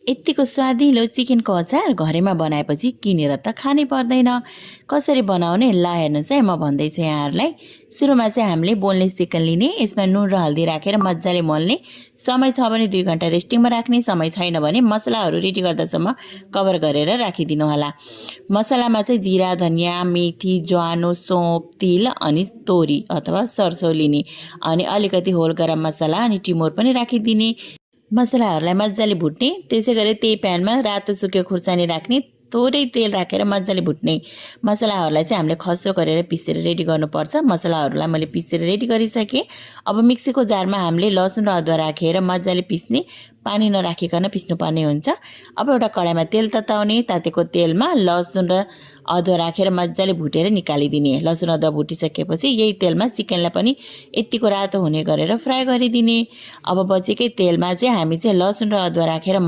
यत्तिको स्वादिलो चिकनको अचार घरैमा बनाएपछि किनेर त खानै पर्दैन। कसरी बनाउने ल हेर्नुहोस् है, म भन्दैछु यहाँहरूलाई। सुरुमा चाहिँ हामीले बोनलेस चिकन लिने, यसमा नुन र हल्दी राखेर मजाले मोल्ने। समय छ भने 2 घण्टा रेस्टिङमा राख्ने, समय छैन भने मसलाहरू रेडी गर्दासम्म कभर गरेर राखिदिनु होला। मसलामा चाहिँ जिरा, धनियाँ, मेथी, ज्वानो, सौंफ, तिल अनि तोरी अथवा सरसो लिने अनि अलिकति होल गरम मसला अनि टिमुर पनि राखिदिने। मसलाहरूलाई मजाले भुट्ने। त्यसै गरी त्यही प्यानमा रातो सुकेको खुर्सानी राख्ने, थोरै तेल राखेर मजाले भुट्ने। मसलाहरूलाई चाहिँ हामीले खस्रो गरेर पिसेर रेडी गर्नुपर्छ। मसलाहरूलाई मैले पिसेर रेडी गरिसकेँ। अब मिक्सीको जारमा हामीले लसुन र अदुवा राखेर मजाले पिस्ने, पानी नराखिकन पिस्नुपर्ने हुन्छ। अब एउटा कडाईमा तेल तताउने, तातेको तेलमा लसुन र अदुवा राखेर मजाले भुटेर निकालिदिने। लसुन अदुवा भुटिसकेपछि यही तेलमा चिकनलाई पनि यत्तिको रातो हुने गरेर फ्राई गरिदिने। अब बचेकै तेलमा चाहिँ हामी चाहिँ लसुन र अदुवा राखेर